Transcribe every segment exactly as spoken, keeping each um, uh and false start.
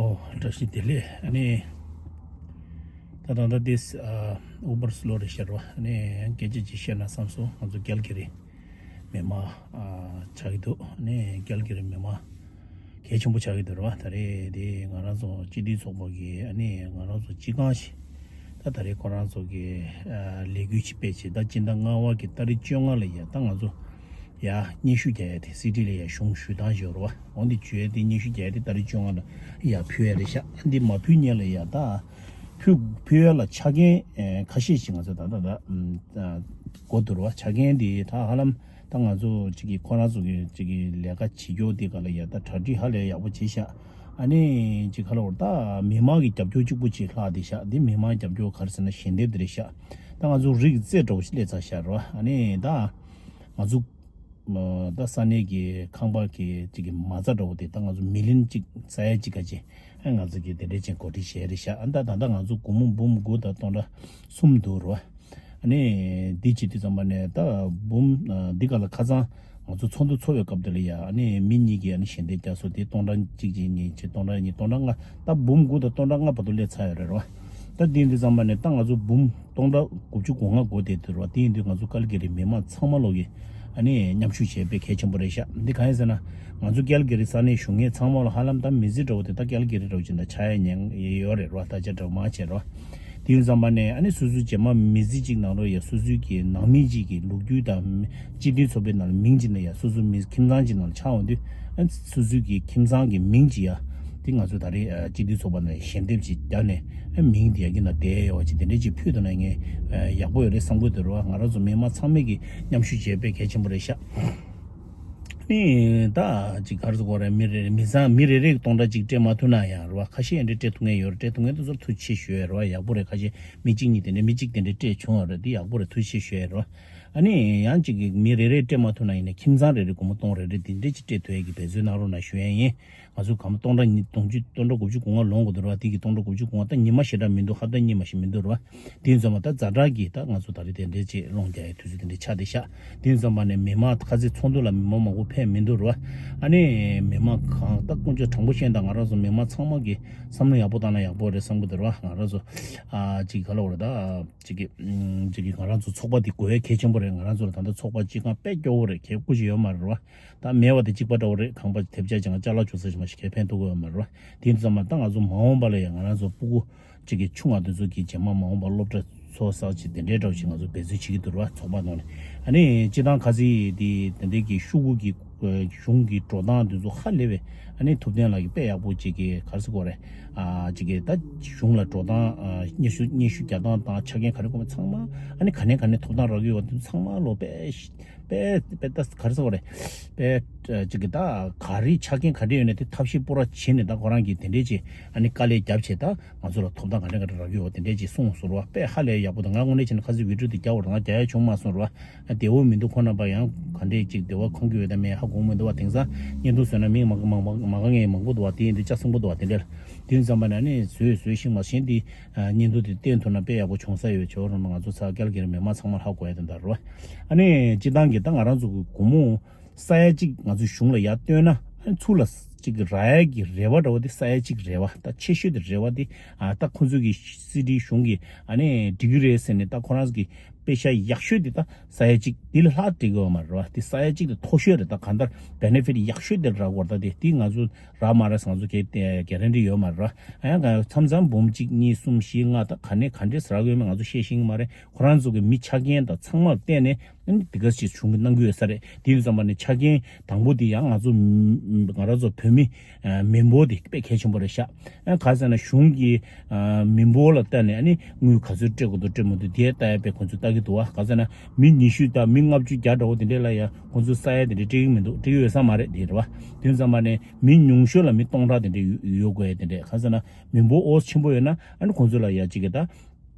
ཨོ། བཀྲ་ཤིས་བདེ་ལེགས། ཨ་ནི། ད་ད་ལྟ་དེ་ཨ་ཨུ་བར་སི་ལོ་རེད་ཤར་བ། ཨ་ནི་སྐད་ཆ་ཅིག་བཤད་ན་བསམ་སོང་། ང་ཚོ་ཀལ་ཀེ་རི་མི་མང་ཨ་ཆགས་ཀྱི་འདུག་ཨ་ནི་ཀལ་ཀེ་རི་མི་མང་གལ་ཆེན་པོ་ཆགས་ཀྱི་འདུག་རེད་བ། ད་རེས་དེ་ང་རང་ཚོ་སྤྱི་འཐུས་ཚོགས་པ་གི་ཨ་ནི་ང་རང་ཚོ་སྤྱི་ཁང་ཞིག་ད་ད་རེས་ཁོ་རང་ཚོ་གི་ཨ་ལས་འགུལ་ཅིག་སྤེལ་བྱས། ད་སྤྱི་ཟླ་ལྔ་པ་གི་ཏ་རིག་བཅོ་ལྔ་ལ་ཡ་ད་ང་ཚོ་ཡ་སྙན་ཞུ་རྒྱག་ཡ་དེ་སི་ཊི་ལ་ཡ་གཞུང་ཞུ་སྟངས་ཡོད་རེད་བ། འོ་འདི་བརྗོད་ཡ་དེ་སྙན་ཞུ་རྒྱག་ཡ་དེ་ཏ་རིག་བཅོ་ལྔ་ལ་ཡ་ཕུལ་ཡ་རེད་ཤག་འདི་མ་ཕུལ་སྔོན་ལ་ཡ་ད་ཕུལ་ཕུལ་ཡ་ལ་ཆ་རྐྱེན་ཨེ་ཁ་ཤས་ཤིག་ང་ཚོ་ད་ད་ད་ཨམ་ཨ་དགོས་འདུག་རེད་བ། ཆ་རྐྱེན་དེ་ད་ཧ་ལམ་ད་ང་ཚོ་ཅིག་གི་ཁོ་རང་ཚོ་གི་ཅིག་གི་ལས་ཀ་བྱེད་རྒྱུ་དེ་ག་ལ་ཡ་ད་གྲ་སྒྲིག་ཧ་ལས་ཡག་པོ་བྱས་ཤག་ཨ་ནི་ཅིག་ག་ལ་བར་ད་མི་མང་གི་རྒྱབ་སྐྱོར་གཅིག་པུ་ཅིག་ལྷག་བསྡད་ཤག་འདི་མི་མང་རྒྱབ་སྐྱོར་ག་རེ་ཟེར་ན་ཞལ་འདེབས་དེ་རེད་ཤག་ད་ང་ཚོ་རིགས་རྫས་འདྲ་བོ་ཞིག་སླེབས་ཚར་ཤག་རེད་བ། ཨ་ནི་ད་ང་ཚོ་ད་ས་གནས་ཀྱི་ཁང་པ་གི་ཅིག་གི་མ་རྩ་འདྲ་བོ་དེ་ད་ང་ཚོ་མི་ལིན་གཅིག་ས་ཡ་གཅིག་ག་ཅིག་ཨ་ང་ཚོ་གི་དེ་འདྲས་ཅིག་གོ་སྒྲིག་བྱས་རེད་ཤག་ཨ་ད་ད་ད་ང་ཚོ་སྒོར་མོ་འབུམ་དགུ་དང་སྟོང་ཕྲག་གསུམ་འདུག་རེད་བ། ཨ་ནི་འདི་བྱེད་དུས་ཙམ་པ་ནས་ད་འབུམ་ཨ་འདི་ག་ལ་ཁ་སང་ང་ཚོ་ཚོགས་འདུ་ཚོགས་པའི་སྐབས་དེ་ལ་ཡ་ཨ་ནི་མི་གཉིས་ཀྱིས་ཨ་ནི་ཞལ་འདེབས་བརྒྱབ་སོང་། དེ་སྟོང་ཕྲག་གཅིག་གཅིག་གཉིས་བྱས་སྟོང་ཕྲག་གཉིས་སྟོང་ཕྲག་ལྔ་ད་འབུམ་དགུ་དང་སྟོང་ཕྲག་ལྔ་བར་དུ་སླེབས་ཚར་ཡོད་རེད་རོ། ད་དེ་ཡིན་དུས་ཙམ་པ་ནས་ད་ང་ཚོ་འབུམ་སྟོང་ཕྲག་དགུ་བཅུ་གོ་ལྔ་དགོས་བསྡད་འདུག་རོ། དེ་ཡིན་དུས་ང་ཚོ་ཀལ་ཀེ་རི་མི་མང་ཚང་མ་ལོག་གི་ཨ་ནི་མཉམ་ཞུགས་བྱས་པའི་གལ་ཆེན་པོ་རེད་ཤག་འདི་གང་ཡིན་ཟེར་ན་ང་ཚོ་ཀལ་ཀེ་རི་ས་གནས་བཞུགས་མཁན་ཚང་མ་ལ་ཧ་ལམ་ད་མི་ཚེ་འདྲ་བོ་དེ་ད་ཀལ་ཀེ་རི་འདྲ་བོ་ཅིག་ད་ཆགས་ཡ་ཉེན་ཡོད་རེད་རོ། ད་ཆ་འདྲ་བོ་མང་ཆེ་རོ། དེ་ཡིན་ཙམ་པ་ནས་ཨ་ནི་སོ་སོའི་རྗེས་མ་མི་ཚེ་གཅིག་ནང་ལོགས་ཡ་སོ་སོའི་གི་ནང་མི་གཅིག་གི་ལོ་རྒྱུས་དང་སྤྱི་འཐུས་ཚོགས་པའི་ནང་ལ་མིང་གཅིག་ན་ཡ་སོ་སོའི་མི་ཁྱིམ་ཚང་གཅིག་ནང་ལ་ཆགས་འོང་དུས་ཨ་ནི་སོ་སོའི་གི་ཁྱིམ་ཚང་གི་མིང་གཅིག་ཡ་དེ་ང་ཚོ་ད་རེས་ཨ་སྤྱི་འཐུས་ཚོགས་པ་ནང་ཞལ་འདེབས་ཅིག་བརྒྱབ་ནས་ཨ་མིང་དེ་ཡ་གི་ནང་བསྡད་ཡོད་པ་ཅིག་དེ་འདྲས་ཅིག་ཕུལ་ཐུབ་ན་ངས་ཨ་ཡག་པོ་ཡོད་རེད་བསམ་གི་འདུག་རོ། ང་རང་ཚོ་མི་མང་ཚང་མས་གི་མཉམ་ཞུགས་བྱས་པའི་གལ་ཆེན་པོ་རེད་ཤག་ནི་ད་ཅིག་ག་རེ་ཟེར་དགོས་རེད། མི་རེ་མི་ཚང་མི་རེ་རེ་གི་སྟོང་ཕྲག་གཅིག་སྤྲད་མ་ཐུབ་ན་ཡང་རེད་བ། ཁ་ཤས་ཡང་འདྲ་སྤྲད་ཐུབ་མཁན་ཡོད་རེད། སྤྲད་ཐུབ་མཁན་དེ་ཚོར་ཐུགས་རྗེ་ཆེ་ཞུ་ཡ་རེད་བ། ཡག་པོ་རེད། ཁ་ཤས་མི་གཅིག་གཉིས་དེ་འདྲ་མི་གཅིག་དེ་འདྲ་སྤྲད་བྱུང་བ་རེད། དེ་ཡག་པོ་རེད། ཐུགས་རྗེ་ཆེ་ཞུ་ཡ་རེད་བ། ཨ་ནི་ཡང་ཅིག་གི་མི་རེ་རེ་སྤྲད་མ་ཐུབ་ན་ཡིན་ན་ཁྱིམ་ཚང་རེ་རེ་སྒོར་མོ་སྟོང་རེ་རེ་དེ་འདྲ་ཅིག་སྤྲད་ཐུབ་ཡ་གི་འབད་བརྩོན་གནང་རོགས་གནང་ཞུ་ཡ་ཡིན། ང་ཚོ་གམ་སྟོང་ཕྲག་ཉིས་སྟོང་བཅུ་སྟོང་ཕྲག་དགུ་བཅུ་གོ་ལྔ་ལོངས་དགོས་འདུག་ར་བ། དེ་གི་སྟོང་ཕྲག་དགུ་བཅུ་གོ་ལྔ་ད་ཉི་མ་ཞེ་དྲག་མི་འདུག་ཧབ་ཏ་གཉིས་མ་ཞིག་མི་འདུག་ར་བ། དེ་ཡིན་ཙང་མ་ད་ཛ་དྲག་གི་ད་ང་ཚོ་ད་རེས་དེ་འདྲའི་ཅིག་སློང་རྒྱག་ཡའི་དུས་ཚོད་དེ་འདྲའི་ཆགས་བསྡད་ཤག་དེ་ཡིན་ཙང་མ་ནས་མི་མང་ཁ་སང་ཚོགས་འདུ་ལ་མི་མང་མང་པོ་ཕེབས་མི་འདུག་ར་བ། ཨ་ནི་མི་མང་གང་ད་དཀོན་མཆོག་དྲང་པོ་བཤད་ན་ད་ང་རང་ཚོ་མི་མང་ཚང་མ་གི་བསམ་བློ་ཡག་པོ་བཏང་ན་ཡག་པོ་རེད་བསམ་གི་འདུག་ར་བ། ང་རང་ཚོ་ཨ་ཅིག་ག་ལ་བ་རེད་ད་ཅིག་གི་ཅིག་གི་ང་རང་ཚོ་ཚོགས་པ་དེ་དགོས་ཡ་གལ་ཆེན་པོ་རེད། ང་རང་ཚོ་ལ་ད་ལྟ་ཚོགས་པ་སྤྱི་ཁང་དཔེ་སྐྱོ་བོ་རེད། གལ་ཁུ་ཅིག་ཡོད་མ་རེད་ར་བ། ད་མེད་པ་དེ་གཅིག་པ་འདྲ་བོ་རེད། ཁང་པ་དེབ་ཆ་ཅང་ཅ་ལག་བྱུང་ས་ཅང་མ་ཞིག་གས་ཕན་ཐོགས་ཀྱི་ཡོད་མ་རེད་བ། དེ་ཡིན་ཙང་མ་ད་ང་ཚོ་མ་འོངས་པ་ལ་ཡང་ང་རང་ཚོ་སྤུ་གུ་གཅིག་གི་ཆུང་བ་དེ་ཚོ་གི་རྗེས་མ་མ་འོངས་པ་སློབ་གྲྭ་ཚོགས་ས་ཅིག་དེ་འདྲའི་འདྲ་བོ་ཞིག་ང་ཚོ་འབད་བརྩོན་བྱེད་ཀྱི་འདུག་ར་བ། ཚོགས་པ་ནང་ནས་ཨ་ནི་སྤྱི་བཏང་ཁ་སང་དེ་དེ་འདྲའི་གི་ཤོག་གུ་གི་གཞུང་གི་འགྲོ་སྟངས་དེ་ཚོ་ཧ་ལས་པའི་ཨ་ནི་ཐུབ་བསྟན་ལགས་ཀྱིས་དཔེ་ཡག་པོ་གཅིག་གི་ག་རེ་ཟེར་དགོས་རེད། ཨ་གཅིག་གི་ད་གཞུང་ལ་འགྲོ་སྟངས་ཨ་སྙན་ཞུ་སྙན་ཞུ་རྒྱག་སྟངས་དང་ཆ་རྐྱེན་ག་རེ་དགོས་མིན་ཚང་མ་ཨ་ནི་ག་ནས་ག་ནས་ཐོབ་ཐང་རག་གི་ཡོད་པ་དེ་ཚོ་ཚང་མ་ལོ་དཔེ་དཔེ་དཔེ་ད་ག་རེ་ཟེར་དགོས་རེད། དཔེ་ཅིག་གི་ད་ག་རེ་ཆ་རྐྱེན་ག་འདྲ་ཡོད་ནས་དེ་ཐབས་ཤེས་སྤོ་ར་བྱས་ནས་ད་ཁོ་རང་གིས་དེ་འདྲས་ཅིག་ཨ་ནི་དཀའ་ལས་བརྒྱབ་བྱས་ད་ང་ཚོ་ལ་ཐོབ་ཐང་ག་འདྲ་ག་འདྲ་རག་གི་ཡོད་དེ་འདྲས་ཅིག་གསུངས་སོང་ར་བ། དཔེ་ཧ་ལས་ཡག་པོ་འདུག་ང་དངོས་གནས་བྱས་ན་ཁ་སང་བི་ཌི་ཡོ་དེ་རྒྱག་པ་རེད། ང་རྒྱག་ཡ་བྱུང་མ་སོང་ར་བ། བདེ་བོ་མི་འདུག་ཁོ་རྣམ་པ་ཡང་ག་འདྲས་ཅིག་བདེ་བ་ཁོང་གི་ཡོད་ད་མེད་ཧ་གོ་མི་འདུག་བ། དེང་སང་བརྙན་ཐུང་བཟོས་ན་མི་མང་མང་མང་མང་ག་ངས་མང་པོ་འདུག་བ། དེ་ཡིན་དུས་ལྕགས་སྲིན་པོ་འདུག་བ། དེ་འདྲས་ལ་དེ་ཡིན་ཙམ་པ་ན་ནི་བཟོས་བཟོས་ཤིང་མ་གཞན་དེ་བརྙན་ཐུང་དེ་བསྟན་ཐུབ་ན་དཔེ་ཡག་པོ་བྱུང་ས་ཡོད། ཇོ་རོང་ང་ཚོ་ཚ་ཀལ་ཀེ་རི་མི་མང་ཚང་མ་ཧ་གོ་ཡ་དེ་འདྲ་རེད་བ། ཨ་ནི་སྤྱི་བཏང་གི་ད་ང་རང་ཚོ་གི་སྒོར་མོ་ས་ཡ་གཅིག་ང་ཚོའི་གཞུང་ལ་ཡར་བཏོན་ན་ཨ་ནི་ཚུར་ལ་ཅིག་གི་རག་ཡ་གི་རེ་བ་འདྲ་བོ་དེ་ས་ཡ་གཅིག་རེད་བ། ད་ཆེ་ཤོས་དེ་རེད་བ། དེ་ཨ་ད་ཁོང་ཚོ་གི་སི་ཊི་གཞུང་གི་ཨ་ནི་འགྲིག་གི་རེད་ཟེར་ནས་ད་ཁོ་རང་གི་དཔེ་ཤ་ཡག་ཤོས་དེ་ད་ས་ཡ་གཅིག་དེ་ལས་ལྷག་འགྲིག་གི་ཡོད་མ་རེད་བ། དེ་ས་ཡ་གཅིག་དེ་མཐོ་ཤོས་རེད། ད་གང་ལྟར་བེ་ནེ་ཕིཊ་ཡག་ཤོས་དེ་རག་དགོས་རེད། ད་དེ་དེ་ང་ཚོ་རག་མ་རག་ང་ཚོ་གི་གེ་རན་ཊི་ཡོད་མ་རེད་བ། ཨ་ཡང་ག་མཚམས་མཚམས་འབུམ་གཅིག་གཉིས་གསུམ་བཞི་ལྔ་ད་ག་ནས་ག་འདྲས་རག་གི་ཡོད་མེད་ང་ཚོ་ཤེས་ཤེས་ཀྱི་མ་རེད། ཁོ་རང་ཚོ་གི་མི་ཆ་རྐྱེན་དང་ཚང་མར་བལྟས་ནས་ཨ་ནི་དེ་ག་ཞིག་བྱུང་གི་གནང་གི་ཡོད་ས་རེད། དེ་ཡིན་ཙམ་པ་ནི་ཆ་རྐྱེན་དང་པོ་དེ་ཡང་ང་ཚོ་ང་རང་ཚོ་བོད་མི་མི་འབོར་དེ་དཔེ་གལ་ཆེན་པོ་རེད་ཤག་ཨ་ག་ཟེར་ན་གཞུང་གི་མི་འབོར་ལ་བལྟས་ནས་ཨ་ནི་དངུལ་ག་ཚོད་སྤྲད་དགོས་འདུག་སྤྲད་མི་འདུག་དེ་ལྟ་ཡ་དཔེ་ཁོང་ཚོས་ལྟ་གི་འདུག་བ། ག་ཟེར་ན་མི་ཉི་ཤུ་དང་མི་ལྔ་བཅུ་བརྒྱ་འདྲ་བོ་དེ་འདྲས་ལ་ཡང་ཁོང་ཚོས་ས་ཡ་དེ་འདྲས་སྤྲད་ཀྱི་མི་འདུག་སྤྲད་ཀྱི་ཡོད་ས་མ་རེད། དེ་རེད་བ། དེ་ཡིན་ཙམ་པ་ནི་མི་ཉུང་ཤོས་ལ་མི་སྟོང་ཕྲག་དེ་འདྲས་ཡོད་དགོས་ཡ་དེ་འདྲས། ག་ཟེར་ན་མི་འབོར་ཨོ་ཆེན་པོ་ཡོད་ན་ཨ་ནི་ཁོང་ཚོ་ལ་ཡ་གཅིག་གི་ད།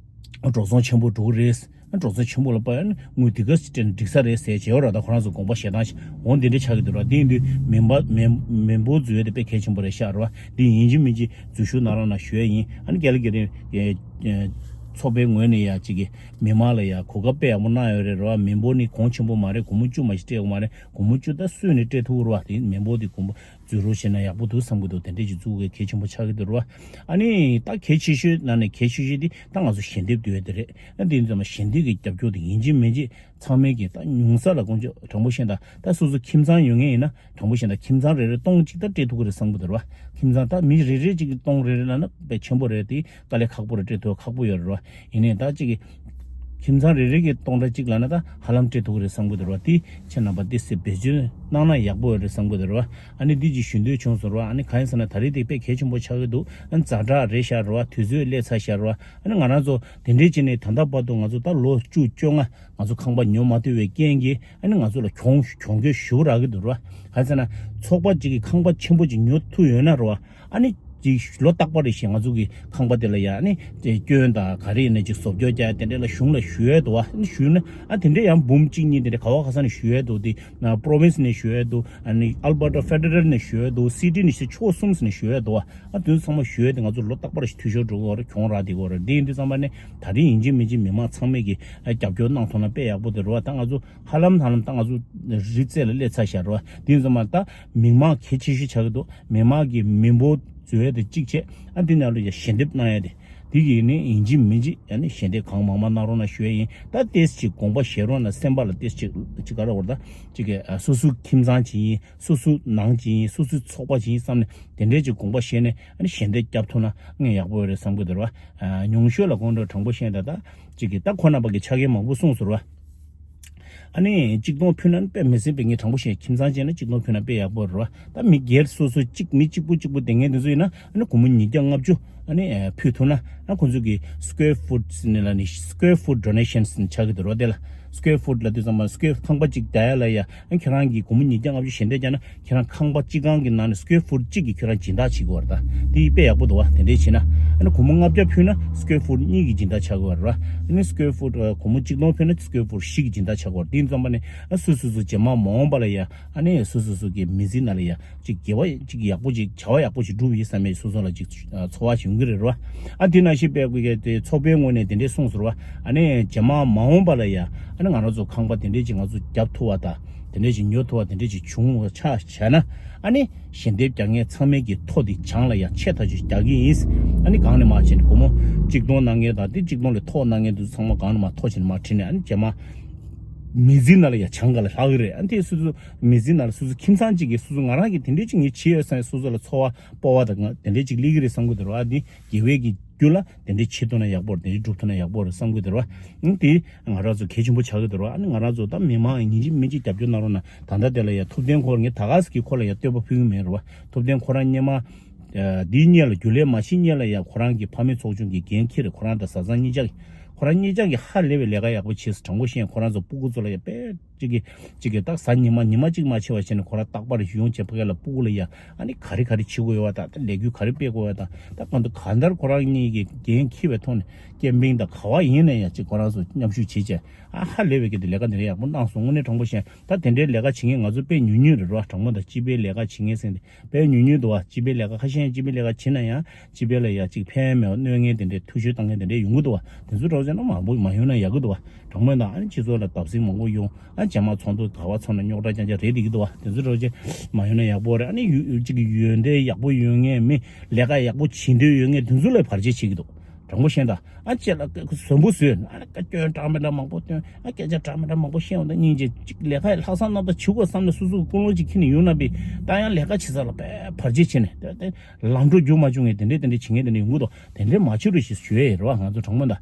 འགྲོ་སོང་ཆེན་པོ་འགྲོ་གི་རེད། འགྲོ་སོང་ཆེན་པོ་ལ་དཔག་ཡོད་ན་དངུལ་དེ་ག་ཅིག་སྤྲད་ན་འགྲིག་ས་རེད་ཟེར་བྱས་ཡོད་ར། ད་ཁོ་རང་ཚོ་དགོངས་པ་བཞེས་སྟངས་ཤིག་འོ་འདི་འདྲ་ཆགས་ཀྱི་འདུག་ར། དེ་ཡིན་དུས་མི་འབོར་མི་མི་འབོར་འཛུལ་ཡ་དེ་དཔེ་གལ་ཆེན་པོ་རེད་ཤག་ར་བ། འདི་ཡིན་གཅིག་མིན་གཅིག་འཛུལ་ཞུགས་གནང་རོགས་གནང་ཞུ་ཡ་ཡིན། ཨ་ནི་ཀལ་ཀེ་རི་ཚོགས་པའི་ངོས་ནས་ཡ་གཅིག་གི་མི་མང་ལ་ཡ་གོ་སྐབས་དཔེ་ཡག་པོ་གནང་ཡོད་རེད་ར་བ། མི་འབོར་ནི་གོང་ཆེན་པོ་མ་རེད། སྒོར་མོ་བཅུ་མ་ཞིག་སྤྲད་ཡོད་མ་རེད། སྒོར་མོ་བཅུ་ད་སུས་ནས་སྤྲད་ཐུབ་ར་བ། དེ་མི་འབོར་དེ་སྒོར་མོ། འཛུལ་རོགས་བྱས་ན་ཡག་པོ་འདུག་བསམ་གྱི་འདུག་དེ་འདྲས་ཅིག་འཛུགས་དགོས་གལ་ཆེན་པོ་ཆགས་ཀྱི་འདུག་རེད་བ། ཨ་ནི་ད་གལ་ཆེ་ཤོས་ནང་ནས་གལ་ཆེ་ཤོས་དེ་ད་ང་ཚོ་ཞལ་འདེབས་བསྡུ་ཡས་དེ་རེད། ཨ་དེ་ཡིན་ཙང་མ་ཞལ་འདེབས་ཀྱི་རྒྱབ་སྐྱོར་དེ་ཡིན་གཅིག་མིན་གཅིག་ཚང་མས་ཀྱི་ད་ཉུང་ས་ལ་དཀོན་མཆོག་དྲང་པོ་བཤད་ན་ད་སོ་སོ་ཁྱིམ་ཚང་ཡོད་མཁན་ཡིན་ན་དྲང་པོ་བཤད་ན་ཁྱིམ་ཚང་རེ་རེ་སྟོང་གཅིག་ད་སྤྲད་ཐུབ་ཀྱི་རེད་བསམ་གྱི་འདུག་རེད་བ། ཁྱིམ་ཚང་ད་མི་རེ་རེ་གཅིག་གི་སྟོང་རེ་རེ་ལབ་ན་དཔེ་ཆེན་པོ་རེད། དེ་དཀའ་ལས་ཁག་པོ་རེད། སྤྲད་ཐུབ་ཁག་པོ་ཡོད་རེད་བ། ཡིན་ནའི་ད་གཅིག་གི་ཁྱིམ་ཚང་རེ་རེ་གི་སྟོང་ཕྲག་གཅིག་ལབ་ན་ད་ཧ་ལམ་སྤྲད་ཐུབ་ཀྱི་རེད་བསམ་གྱི་འདུག་རེད་བ། དེ་ཁྱེད་རྣམ་པ་དེ་སེ་བེད་སྤྱོད་གནང་ན་ཡག་པོ་ཡོད་རེད་བསམ་གྱི་འདུག་རེད་བ། ཨ་ནི་འདི་ཅིག་ཞུ་འདོད་བྱུང་སོང་རེད་བ། ཨ་ནི་གང་ཡིན་ཟེར་ན་ད་རེས་དེ་དཔེ་གལ་ཆེན་པོ་ཆགས་ཀྱི་འདུག་ཨ་ཛ་དྲག་རེད་ཤག་རེད་བ། དུས་ཚོད་སླེབས་ཚར་ཤག་རེད་བ། ཨ་ནི་ང་རང་ཚོ་དེ་འདྲས་བྱས་ནས་ད་ལྟ་བར་དུ་ང་ཚོ་ད་ལོ་བཅུ་བཅོ་ལྔ་ང་ཚོ་ཁང་པ་ཉོ་མ་ཐུབ་པའི་རྐྱེན་གྱིས་ཨ་ནི་ང་ཚོ་ལ་གྱོང་གྱོང་གུད་ཞེ་པོ་རག་གི་འདུག་རེད་བ། གང་ཡིན་ཟེར་ན་ཚོགས་པ་གཅིག་གིས་ཁང་པ་ཆེན་པོ་གཅིག་ཉོ་ཐུབ་ཡོད་ན་རེད་བ། ཨ་ནི་ཅིག་ལོ་རྟག་པར་རེ་བཞིན་ང་ཚོ་གི་ཁང་པ་དེ་ལ་ཡ་ཨ་ནི་ཅིག་སྐྱོན་དང་ག་རེ་ཡིན་ན་ཅིག་བཟོ་བཅོས་རྒྱག་ཡ་དེ་འདྲ་ལ་གཞུང་ལ་ཞུ་ཡས་འདུག་བ། ཨ་ནི་ཞུས་ན་ཨ་དེ་འདྲ་ཡང་འབུམ་གཅིག་གཉིས་དེ་འདྲ་ག་བ་ག་ས་ནས་ཞུ་ཡས་འདུག་དེ་ན་པྲོ་ཝིན་སི་ནས་ཞུ་ཡས་འདུག་ཨ་ནི་ཨལ་བར་ཊོ་ཕེ་ཌེ་རལ་ནས་ཞུ་ཡས་འདུག་སི་ཊི་ནས་ཞུ་ཕྱོགས་གསུམ་ནས་ཞུ་ཡས་འདུག་བ། ཨ་དེ་ཚོ་ཚང་མ་ཞུ་ཡས་དེ་ང་ཚོ་ལོ་རྟག་པར་ཞིག་འཐུས་ཤོར་འགྲོ་གི་ཡོད་རེད། གྱོང་རག་བསྡད་ཀྱི་ཡོད་རེད། དེ་ཡིན་དུས་ཙམ་པ་ནས་ད་རེས་ཡིན་གཅིག་མིན་གཅིག་མི་མང་ཚང་མས་ཀྱི་རྒྱབ་སྐྱོར་གནང་ཐུབ་ན་དཔེ་ཡག་པོ་དེ་རེད་བ། ད་ང་ཚོ་ཧ་ལམ་ཧ་ལམ་ད་ང་ཚོ་རི་རྩེ་ལ་སླེབས་ཚར་ཤག་རེད་བ། དེ་ཡིན་ཙམ་པ་ད་མི་མང་གལ་ཆེ་ཤོས་ཆགས་ཀྱི་འདུག་མི་མང་གི་མི་འབོར་འཛུལ་ཡས་དེ་གཅིག་བྱས། ཨ་འདི་ནང་ལ་ཡ་ཞལ་འདེབས་གནང་ཡས་དེ། དེ་གི་ནི་ཡིན་གཅིག་མིན་གཅིག་ཡ་ནི་ཞལ་འདེབས་གང་མང་མང་གནང་རོགས་གནང་ཞུ་ཡས་ཡིན། ད་ཏོག་ཙམ་ཅིག་དགོངས་པ་བཞེས་རོགས་གནང་། སེམས་པ་ལ་ཏོག་ཙམ་ཅིག་ཅིག་ག་རེ་བར་ད་ཅིག་གི་ཨ་སོ་སོའི་ཁྱིམ་ཚང་ཅིག་ཡིན། སོ་སོའི་ནང་ཅིག་ཡིན། སོ་སོའི་ཚོགས་པ་ཅིག་ཡིན་བསམ་ནས་དེ་འདྲའི་ཅིག་དགོངས་པ་བཞེས་ནས་ཨ་ནི་ཞལ་འདེབས་བརྒྱབ་ཐུབ་ན་ངས་ཡག་པོ་ཡོད་རེད་བསམ་གི་འདུག་ར། ཨ་ཉུང་ཤོས་ལ་དགོངས་འགྲོ་དྲང་པོ་བཤད་ད་ད་ཅིག་གི་ད་ཁོ་རྣམ་པ་གི་ཆ་རྐྱེན་མང་པོ་གསུངས་སོང་ར། ཨ་ནི་གཅིག་སྟོང་ཕུལ་ན་དཔེ་མི་སྲིད་པའི་ངས་དྲང་པོ་བཤད། ཁྱིམ་ཚང་བྱས་ན་གཅིག་སྟོང་ཕུལ་ན་དཔེ་ཡག་པོ་རེད་བ། ད་མི་སྒེར་སོ་སོ་གཅིག་མི་གཅིག་པུ་གཅིག་པུ་དེ་ངས་འདི་ཚོ་ཡིན་ན་ཨ་ནི་སྒོར་མོ་ཉིས་བརྒྱ་ལྔ་བཅུ་ཨ་ནི་ཕུལ་ཐུབ་ན་ཨ་ཁོང་ཚོ་གི་square foot་ནས་ལ་ནི་square foot donations་ནི་ཆགས་ཀྱི་འདུག་རོ། དེ་ལ་square foot་ལ་དུས་ཙམ་པ་square་ཁང་པ་གཅིག་བརྡ་ཡ་ལ་ཡ་ཨ་ཁྱེད་རང་གིས་སྒོར་མོ་ཉིས་བརྒྱ་ལྔ་བཅུ་ཞལ་འདེབས་བརྒྱབ་ན། ཁྱེད་རང་ཁང་པ་གཅིག་གང་གི་ནང་ནས་square foot་གཅིག་གི་ཁྱེད་རང་སྦྱིན་བདག་བྱེད་དགོས་པ་རེད། ད་དེ་དཔེ་ཡག་པོ་འདུག་བ། དེ་འདྲས་བྱས་ན་ཨ་ནི་སྒོར་མོ་ལྔ་བརྒྱ་ཕུལ་ན་square foot་གཉིས་ཀྱི་སྦྱིན་བདག་ཆགས་དགོས་པ་རེད་བ། ཨ་ནི་square foot་ཨ་སྒོར་མོ་གཅིག་སྟོང་ཕུལ་ན་square foot་བཞི་གི་སྦྱིན་བདག་ཆགས་དགོས་པ་རེད། དེ་ཡིན་ཙམ་པ་ནི་ཨ་སོ་སོ་སོ་རྗེས་མ་མ་འོངས་པ་ལ་ཡ་ཨ་ནི་སོ་སོ་སོ་གི་མི་ཚེ་ནང་ལ་ཡ་ཅིག་དགེ་བ་ཅིག་ཡག་པོ་ཅིག་བྱ་བ་ཡག་པོ་ཅིག་སྒྲུབ་ཡིན་བསམ་པའི་སོ་སོ་ལ་ཅིག་ཨ་ཚོར་བ་ཞིག་ཡོང་གི་རེད་བ། ཨ་དེ་ནང་བཞིན་དཔེ་དགོས་གལ་ཏེ་ཚོགས་པའི་ངོས་ནས་དེ་འདྲས་གསུངས་སོང་བ། ཨ་ནི་རྗེས་མ་མ་འོངས་པ་ལ་ཡ་ཨ་ནི་ང་རང་ཚོ་ཁང་པ་དེ་འདྲས་ཅིག་ང་ཚོ་བརྒྱབ་ཐུབ་པ་དང་། དེ་འདྲས་ཅིག་ཉོ་ཐུབ་པ་དེ་འདྲས་ཅིག་བྱུང་བ་ཆགས་བྱས་ན། ཨ་ནི་ཞལ་འདེབས་རྒྱག་མཁན་ཚང་མའི་གི་ཐོ་དེ་བྱང་ལ་ཡ་ཆེ་ཐག་ཆོད་རྒྱག་གི་ཡིན། ཨ་ནི་གང་ནས་མར་བྱས་ནས་སྒོར་མོ་གཅིག་སྟོང་གནང་མཁན་དང་དེ་གཅིག་སྟོང་ལས་ཐོག་གནང་མཁན་དེ་ཚོ་ཚང་མ་གང་ནས་མར་ཐོ་བྱས་ནས་མར་བྲིས་ནས། ཨ་ནི་རྗེས་མ་མི་ཚེ་ནང་ལ་ཡ་བྱང་ག་ལ་ལྷག་གི་རེད། ཨ་ནི་དེ་སོ་སོ་མི་ཚེ་ནང་ལ་སོ་སོ་ཁྱིམ་ཚང་གཅིག་གིས་སོ་སོ་ང་རང་གིས་དེ་འདྲས་ཅིག་ངས་བྱས་ཡོད་བསམ་སོ་སོ་ལ་ཚོར་བ་སྤོབས་པ་དང་དེ་འདྲས་ཅིག་སླེབས་ཀྱི་རེད་བསམ་གི་འདུག་ར། ཨ་ནི་དགེ་བའི་གི་རྒྱུ་ལ་དེ་འདྲས་བྱེད་ཐུབ་ན་ཡག་པོ་རེད། དེ་འདྲས་སྒྲུབ་ཐུབ་ན་ཡག་པོ་རེད་བསམ་གི་འདུག་ར། ཨ་ནི་དེ་ང་རང་ཚོ་གལ་ཆེན་པོ་ཆགས་ཀྱི་འདུག་ར། ཨ་ནི་ང་རང་ཚོ་ད་མི་མང་ཡིན་གཅིག་མིན་གཅིག་རྒྱབ་སྐྱོར་གནང་རོགས་གནང་། ད་ལྟ་དེ་ལ་ཡ་ཐུབ་བསྟན་ཁོ་རང་ངས་ད་ག་ཟེ་གི་ཁོ་ལ་ཡ་བསྟོད་པ་ཕུལ་གི་མེད་རེད་བ། ཐུབ་བསྟན་ཁོ་རང་སྔོན་མ་ཨ་འདིའི་སྔོན་ལ་རྒྱུན་ལས་མ་ཤེས་སྔོན་ལ་ཡ་ཁོ་རང་གི་ཕ་མའི་ཚོགས་ཆུང་གི་འགན་འཁྱེར་རེད། ཁོ་རང་དང་བཟའ་ཚང་གཉིས་ཆ་གི་ཁོ་རང་གཉིས་ཆ་གི་ཧ་ལས་པའི་ལས་ཀ་ཡག་པོ་བྱས་སོང་། དྲང་པོ་བཤད་ཁོ་རང་ཚོ་སྤུ་གུ་ཚོ་ལ་ཡ་དཔེ་གཅིག་གི་གཅིག་གི་ད་གཟའ་ཉི་མ་ཉི་མ་གཅིག་མ་ཕྱེད་པ་བྱས་ནས་ཁོ་རང་རྟག་པར་ཡོང་བྱས་ཕ་གི་ལ་སྤུ་གུ་ལ་ཡ་ཨ་ནི་ག་རེ་ག་རེ་བྱེད་དགོས་ཡོད་བ་དང་ད་ལས་འགུལ་ག་རེ་སྤེལ་དགོས་ཡོད་དང་ད་གང་ལྟར་གང་ལྟར་ཁོ་རང་གཉིས་ཀྱི་འགན་འཁྱེར་བའི་ཐོག་ནས་ཀེམ་པིང་དང་ག་བ་ཡིན་ན་ཡང་གཅིག་ཁོ་རང་ཚོ་མཉམ་ཞུགས་བྱེད་བྱས་ཨ་ཧ་ལས་པའི་གི་དེ་ལས་ཀ་འདི་འདྲ་ཡག་པོ་གནང་སོང་། དངོས་གནས་དྲང་པོ་བཤད་ད་དེ་འདྲའི་ལས་ཀ་བྱེད་མཁན་ང་ཚོ་དཔེ་ཉུང་ཉུང་རེད་རོ། དྲང་མོ་དང་སྤྱི་པའི་ལས་ཀ་བྱེད་མཁན་ཟེར་ནས་དཔེ་ཉུང་ཉུང་འདུག་བ། སྤྱི་པའི་ལས་ཀ་ཁ་ཤས་སྤྱི་པའི་ལས་ཀ་བྱེད་ན་ཡང་སྤྱི་པའི་ལ་ཡ་གཅིག་ཕན་མེད་པ་གནོད་མཁན་དེ་འདྲའི་ཐུགས་ཆོད་བཏང་མཁན་དེ་འདྲའི་ཡོང་གི་འདུག་བ། དེ་ཚོ་འདྲ་བོ་བྱས་ན་མང་པོ་མ་ཡོང་ན་ཡག་གི་འདུག་བ། དྲང་མོ་དང་ཨ་ནི་སྤྱི་ཚོགས་ལ་བརྡབ་གསིག་མང་པོ་ཡོང་། ཨ་རྗེས་མ་ཚོགས་འདུ་ག་བ་ཚོགས་ན་རྙོག་དྲ་རྐྱང་རྐྱང་རེད་བསྡད་ཀྱི་འདུག་བ། དེ་ཚོ་འདྲ་བོ་བྱས་མ་ཡོང་ན་ཡག་པོ་རེད། ཨ་ནི་ཡུ་གཅིག་གི་ཡོན་ཏན་ཡག་པོ་ཡོད་མཁན་མི་ལས་ཀ་ཡག་པོ་བྱེད་འདོད་ཡོད་མཁན་དེ་ཚོ་ལ་བར་ཆད་བྱེད་ཀྱི་འདུག་དྲང་པོ་བཤད་ད། ཨ་ཅེ་ལ་ཟོན་པོ་ཟོས། ཨ་ལ་སྐྱོན་འདྲ་མི་འདྲ་མང་པོ་སྟོན། ཨ་སྐད་ཆ་འདྲ་མི་འདྲ་མང་པོ་བཤད་འོང་ད་སྙིང་རྗེ་གཅིག་ལས་ཀ་ཡི་ལྷག་བསམ་རྣམ་དག་བྱེད་དགོས་བསམ་ནས་སོ་སོ་གི་ཀུན་སློང་ཅིག་ཁྱེར་ནས་ཡོང་ན་པས་ད་ཡང་ལས་ཀ་བྱེད་ས་ལ་དཔེ་བར་ཆད་བྱེད་ནས་དེ་དེ་ལམ་འགྲོ་རྒྱུ་མ་བྱུང་ངས་དེ་འདྲས་དེ་འདྲས་བྱེད་མཁན་དེ་འདྲས་ཡོང་གི་འདུག་དེ་འདྲས་མ་བྱེད་རོགས་ཞེས་ཞུ་ཡས་ཡིན་རེད་བ། ང་ཚོ་དྲང་མོ་ད།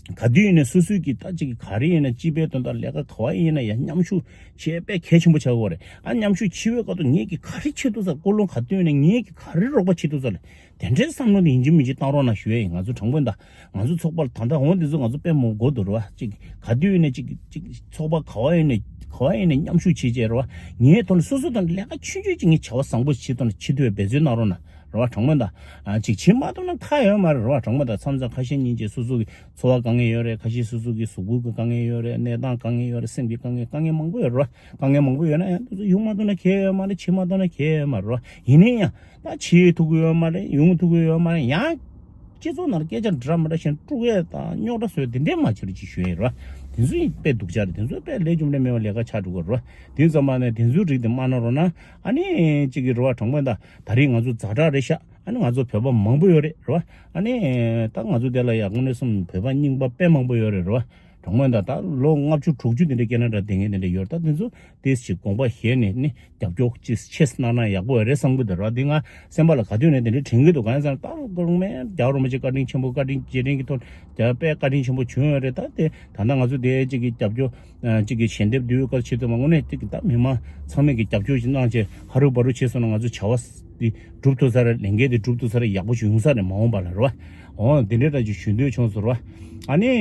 ག་དུས་ཡིན་ནས་སོ་སོའི་གི་ད་ཅིག་ག་རེ་ཡིན་ན་སྤྱི་པའི་དོན་དག་ལས་ཀ་ག་བ་ཡིན་ན་ཡང་མཉམ་ཞུགས་བྱེད་དཔེ་གལ་ཆེན་པོ་ཆགས་ཀྱི་ཡོད་རེད། ཨ་མཉམ་ཞུགས་བྱེད་པའི་སྐབས་དུ་ངེད་ཀྱི་ག་རེ་བྱེད་ཐུབ་ས་ཀུན་སློང་ག་དུས་ཡིན་ན་ངེད་ཀྱི་ག་རེ་རོགས་པ་བྱེད་ཐུབ་ས་ལ། དེ་འདྲའི་བསམ་བློ་དེ་ཡིན་གཅིག་མིན་གཅིག་བཏང་རོགས་གནང་ཞུ་ཡས་ཡིན། ང་ཚོ་དྲང་པོ་ཡིན་ད། ང་ཚོ་ཚོགས་པ་ལ་ད་ལྟ་འོང་དེ་ཚོ་ང་ཚོ་དཔེ་མོ་དགོས་འདུག་རེད་བ། གཅིག་ག་དུས་ཡིན་ནས་གཅིག་གཅིག་ཚོགས་པ་ག་བ་ཡིན་ནས་ག་བ་ཡིན་ནས་མཉམ་ཞུགས་བྱེད་བྱས་རེད་བ། ངའི་ཐོག་ནས་སོ་སོ་ཐོག་ནས་ལས་ཀ་ཆུང་ཆུང་གཅིག་ངས་བྱ་བ་བཟང་པོ་བྱེད་ཐོག་ནས་བྱེད་ཐུབ་པའི་འབད་བརྩོན་གནང་རོགས་གནང་རེད་བ། དྲང་པོ་ཡིན་ད། ཨ་གཅིག་བྱེད་མ་ཐུབ་ན་ཁག་ཡོད་མ་རེད་རེད་བ། དྲང་པོ་ཡིན་ད། མཚམས་མཚམས་ཁ་ཤས་སྙིང་རྗེ་སོ་སོ་གི་འཚོ་བ་དཀའ་ངལ་ཡོད་རེད། ཁ་ཤས་སོ་སོ་གི་གཟུགས་པོ་གི་དཀའ་ངལ་ཡོད་རེད། གནས་སྟངས་དཀའ་ངལ་ཡོད་རེད། སེམས་ཀྱི་དཀའ་ངལ་དཀའ་ངལ་མང་པོ་ཡོད་རེད་བ། དཀའ་ངལ་མང་པོ་ཡོད་ན་ཡང་དེ་ཚོ་ཡོང་མ་ཐུབ་ན་ཁག་ཡོད་མ་རེད། བྱེད་མ་ཐུབ་ན་ཁག་ཡོད་མ་རེད་བ། ཡིན་ན་ཡང་། ད་བྱེད་ཐུབ་ཀྱི་ཡོད་མ་རེད། ཡོང་ཐུབ་ཀྱི་ཡོད་མ་རེད། ཡང་སྤྱི་ཚོགས་ནང་ལ་སྐད་ཆ་འདྲ་མི་འདྲ་བཤད་དཀྲུག་ཡས་དང་རྙོག་དྲ་བཟོ་ཡས་དེ་འདྲས་མ་བྱེད་རོགས་ཅེས་ཞུ་ཡས་རེད་བ། དེ་ཚོ་ཡིན་དཔེ་སྡུག་ཅག་རེད། དེ་ཚོ་དཔེ་ལས་རྒྱུ་འབྲས་མེད་པ་ལས་ཀ་ཆགས་འགྲོ་གི་རེད་བ། དེ་ཙམ་པ་ནས་དེ་ཚོའི་རིགས་དེ་མ་གནང་རོགས་གནང་། ཨ་ནི་གཅིག་གི་རེད་བ། དྲང་པོ་ད་ད་རེས་ང་ཚོ་ཛ་དྲག་རེད་ཤག་ཨ་ནི་ང་ཚོ་བོད་པ་མང་པོ་ཡོད་རེད། རེད་བ། ཨ་ནི་ད་ང་ཚོ་དེ་ལ་ཡ་དངོས་གནས་སོང་བོད་པ་རྙིང་པ་དཔེ་མང་པོ་ཡོད་རེད། རེད་བ། དྲང་པོ་ད་ད་ལོ་ལྔ་བཅུ་དྲུག་ཅུ་དེ་འདྲའི་ཀེ་ན་ཌ་བསྡད་མཁན་དེ་འདྲ་ཡོད་རེད། ད་དེ་ཚོ་ཏོག་ཙམ་དགོངས་པ་བཞེས་ནས་ནི་རྒྱབ་སྐྱོར་ཅིག་ཆེ་གནང་ན་ཡག་པོ་རེད་བསམ་གི་འདུག་ར། འདི་ང་སེམས་པ་ལ་ག་དུས་ནས་དེ་འདྲའི་དྲན་གི་འདུག་གང་ཡིན་ཟེར་ན་ད་རུང་མེད་རྒྱ་རོ་མ་ཅིག་བཀའ་དྲིན་ཆེན་པོ། བཀའ་དྲིན་རྗེས་དྲན་གྱི་ཐོག་རྒྱ་དཔེ་བཀའ་དྲིན་ཆེན་པོ་བྱུང་ཡོད་རེད། ད་དེ་ད་ལྟ་ང་ཚོ་དེ་གཅིག་གི་རྒྱབ་སྐྱོར་གཅིག་གི་ཞལ་འདེབས་བསྡུ་ཡོད་སྐབས་ཆེད་དུ་མ་དངོས་གནས་གཅིག་གི་ད་མི་མང་ཚང་མས་ཀྱི་རྒྱབ་སྐྱོར་ཅིག་གནང་བྱས་ཧ་རུ་བ་རུ་བྱས་སོང་ན་ང་ཚོ་བྱ་བ་འདི་འགྲུབ་ཐུབ་ས་རེད། ལས་འགན་དེ་འགྲུབ་ཐུབ་ས་རེད། ཡག་པོ་ཞིག་ཡོང་ས་རེད། མ་འོངས་པ་ལ་རེད་བ། འོ་དེ་འདྲའི་འདྲ་ཅིག་ཞུ་འདོད་བྱུང་སོང་རེད་བ། ཨ་ནི།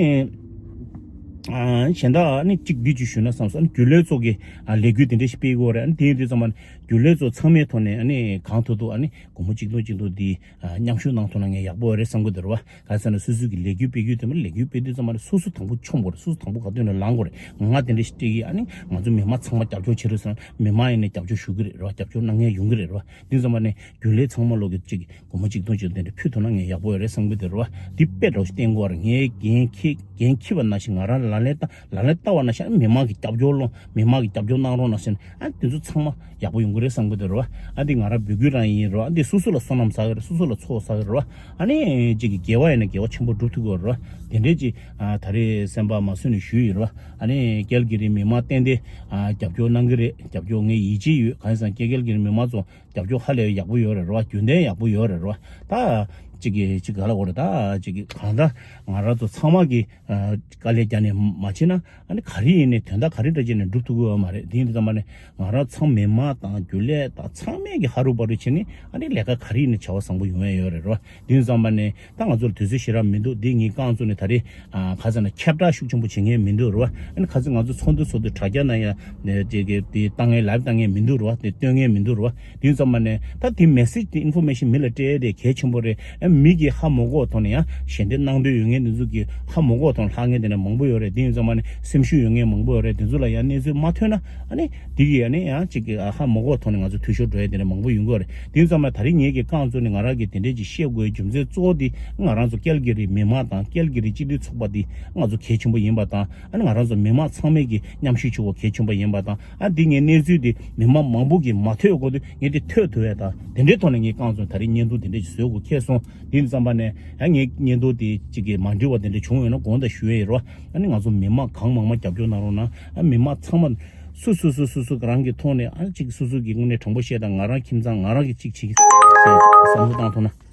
ཨ་གཞན་དག་ཨ་ནི་གཅིག་འདི་ཅིག་ཞུས་ན་བསམ་སོང་། ཨ་ནི་རྒྱུན་ལས་ཚོ་གི་ཨ་ལས་འགུལ་དེ་འདྲ་ཞིག་སྤེལ་དགོས་རེད། ཨ་ནི་དེ་ཡིན་དུས་ཙམ་པ་ནི་རྒྱུན་ལས་ཚོ་ཚང་མའི་ཐོག་ནས་ཨ་ནི་གང་ཐུབ་ཐུབ་ཨ་ནི་སྒོར་མོ་གཅིག་སྟོང་གཅིག་སྟོང་འདི་ཨ་མཉམ་ཞུགས་གནང་ཐུབ་ན་ངས་ཡག་པོ་རེད་བསམ་གི་འདུག་རེད་བ། ག་རེ་ཟེར་ན་སོ་སོ་གི་ལས་འགུལ་སྤེལ་རྒྱུ་དེ་མ་ལས་འགུལ་སྤེལ་དུས་ཙམ་པ་ནི་སོ་སོ་དང་པོ་མཆོང་དགོས་རེད། སོ་སོ་དང་པོ་ག་དུས་ནས་ལངས་དགོས་རེད། ང་དེ་འདྲ་ཞིག་སྤྲད་ཀྱི་ཨ་ནི་ང་ཚོ་མི་མང་ཚང་མ་རྒྱབ་སྐྱོར་བྱེད་རོགས་ཟེར་ན་མི་མང་ཡིན་ནས་རྒྱབ་སྐྱོར་ཞུ་གི་རེད་རེད་བ། རྒྱབ་སྐྱོར་གནང་མཁན་ཡོང་གི་རེད་རེད་བ། དེ་ཙམ་པ་ནི་རྒྱུན་ལས་ཚང་མ་ལོག་གི་གཅིག་སྒོར་མོ་གཅིག་སྟོང་གཅིག་སྟོང་དེ་འདྲ་ཕུལ་ཐུབ་ན་ངས་ཡག་པོ་ཡོད་རེད་བསམ་གི་འདུག་རེད་བ། འདི་དཔེ་འདྲ་བོ་ཞིག་བསྟན་དགོས་རེད། ངས་འགན་འཁྱེར་འགན་འཁྱེར་བ་ནང་བཞིན་ང་རང་ལག་ལེན་བསྟར་ལག་ལེན་བསྟར་བ་ནང་བཞིན་མི་མང་གི་རྒྱབ་སྐྱོར་སློང་། མི་མང་གི་རྒྱབ་སྐྱོར་གནང་རོགས་གནང་ཟེར་ནས་ཨ་དེ་ཚོ་ཚང་མ་ཡག་པོ་ཡོང་གི་རེད་བསམ་གི་འདུག་རེད་བ། ཨ་འདི་ང་རང་འབོད་སྐུལ་རང་ཡིན་རེད་བ། ཨ་འདི་སོ་སོ་ལ་བསོད་ནམས་བསགས་གི་རེད། སོ་སོ་ལ་ཚོགས་བསགས་གི་རེད་བ། ཨ་ནི་གཅིག་གི་དགེ་བ་ཡིན་ན་དགེ་བ་ཆེན་པོ་སྒྲུབ་ཐུབ་ཀྱི་ཡོད་རེད་བ། དེ་འདྲའི་གཅིག་ཨ་ད་རེས་སེམས་པ་མ་བཟོད་ནས་ཞུས་ཡོད་རེད་བ། ཨ་ནི་ཀལ་གི་རི་མི་མང་ཏན་ཏན་ཨ་རྒྱབ་སྐྱོར་གནང་གི་རེད། རྒྱབ་སྐྱོར་ངས་ཡིད་ཆེས་ཡོད། གང་ཡིན་ཟེར་ན་ཀལ་གི་རི་མི་མང་ཚོ་རྒྱབ་སྐྱོར་ཧ་ལས་ཡག་པོ་ཡོད་རེད་རེད་བ། རྒྱུན་ལྡན་ཡག་པོ་ཡོད་རེད་རེད་བ། ད་གཅིག་གིས་གཅིག་ག་ལ་གོ་རེད། ད་གཅིག་གིས་གང་ལྟར་ང་རང་ཚོ་ཚང་མ་གིས་ཨ་དཀའ་ལས་བརྒྱབ་ནས་མ་བྱས་ན་ཨ་ནི་ག་རེ་ཡིན་ནའི་དོན་དག་ག་རེ་འདྲ་བྱས་ནས་འགྲུབ་ཐུབ་ཀྱི་ཡོད་མ་རེད། དེ་ཡིན་དུས་ཙམ་པ་ནས་ང་རང་ཚང་མི་མང་དང་རྒྱུན་ལས་དང་ཚང་མས་ཀྱི་ཧ་རུ་བ་རུ་བྱས་ནས་ཨ་ནི་ལས་ཀ་ག་རེ་ཡིན་ནའི་བྱ་བ་བཟང་པོ་ཡོང་ཡ་ཡོད་རེད་རེད་བ། དེ་ཡིན་དུས་ཙམ་པ་ནས་ད་ང་ཚོར་དུས་ཚོད་ཞེ་དྲག་མི་འདུག་འདི་ངའི་རྐང་བཙུགས་ནས་ད་རེས་ཨ་ག་ཟེར་ན་ཁྱབ་བསྒྲགས་ཤུགས་ཆེན་པོ་བྱེད་མཁན་མི་འདུག་རེད་བ། ཨ་ནི་ག་ཚོད་ང་ཚོ་ཚོགས་འདུ་ཚོགས་དུས་དྲ་རྒྱ་ནང་ཡང་ཅིག་གི་དེ་བཏང་མཁན་live་བཏང་མཁན་མི་འདུག་རེད་བ། དེ་སྟོན་མཁན་མི་འདུག་རེད་བ། དེ་ཙམ་པ་ནས་ད་དེ་message དེ་information མི་ལ་སྤྲད་དེ་གལ་ཆེན་པོ་རེད། ཨ་མི་གིས་ཧ་མ་གོ་བའི་ཐོག་ནས་ཡང་ཞལ་འདེབས་གནང་འདོད་ཡོད་མཁན་དེ་ཚོ་གིས་ཧ་མ་གོ་བའི་ཐོག་ནས་ལྷག་མཁན་དེ་འདྲ་མང་པོ་ཡོད་རེད། དེ་ཙམ་པ་ནས་སེམས་ཤུགས་ཡོད་མཁན་མང་པོ་ཡོད་རེད། དེ་ཚོ་ལ་ཡང་གནས་ཚུལ་མ་ཐོན་ན་ཨ་ནི་དེ་གིས་ཨ་ནི་ཡང་ཅིག་གི་ཨ་ཧ་མ་གོ་བའི་ཐོག་ནས་ང་ཚོ་འཐུས་ཤོར་འགྲོ་ཡ་དེ་འདྲ་མང་པོ་ཡོང་གི་ཡོད་རེད། དེ་ཙམ་པ་ད་རེས་ངེད་ཀྱི་རྐང་བཙུགས་ནས་ང་རང་གིས་དེ་འདྲས་ཅིག་བཤད་དགོས་རྒྱུ་མཚན་གཙོ་བོ་དེ་ང་རང་ཚོ་ཀལ་གི་རི་མི་མང་དང་ཀལ་གི་རི་སྤྱི་མཐུན་ཚོགས་པ་དེ་ང་ཚོ་གལ་ཆེན་པོ་ཡིན་པ་དང་། ཨ་ནི་ང་རང་ཚོ་མི་མང་ཚང་མས་ཀྱི་མཉམ་ཞུགས་བྱེད་དགོས་གལ་ཆེན་པོ་ཡིན་པ་དང་། ཨ་འདི་ངས་གནས་ཚུལ་འདི་མི་མང་མང་པོ་གིས་མ་ཐོས་གོང་དུ་ངས་འདི་ཐོས་ཐུབ་ཡ་དང་དེ་འདྲའི་ཐོག་ནས་ངས་རྐང་བཙུགས་ད་རེས་བརྙན་ཐུང་དེ་འདྲ་ཞིག་བཟོ་དགོས་ཁེལ་སོང་། དེ་ཙམ་པ་ནས་ཨ་ངས་བརྙན་ཐུང་དེ་གཅིག་གི་མ་འགྲིག་པ་དེ་འདྲ་བྱུང་ཡོད་ན་དགོངས་དག་ཞུ་ཡ་ཡིན་རོ། ཨ་ནི་ང་ཚོ་མི་མང་གང་མང་མང་རྒྱབ་སྐྱོར་གནང་རོགས་གནང་། ཨ་མི་མང་ཚང་མ་སུ་སུ་སུ་སུ་སུ་རང་གི་ཐོག་ནས་ཨ་གཅིག་སུ་སུ་གི་ངོས་ནས་དྲང་པོ་བཤད་དང་ང་རང་ཁྱིམ་ཚང་ང་རང་གི་གཅིག་བྱེད་ཀྱི་བསམ་བློ་བཏང་ཐུབ་ན།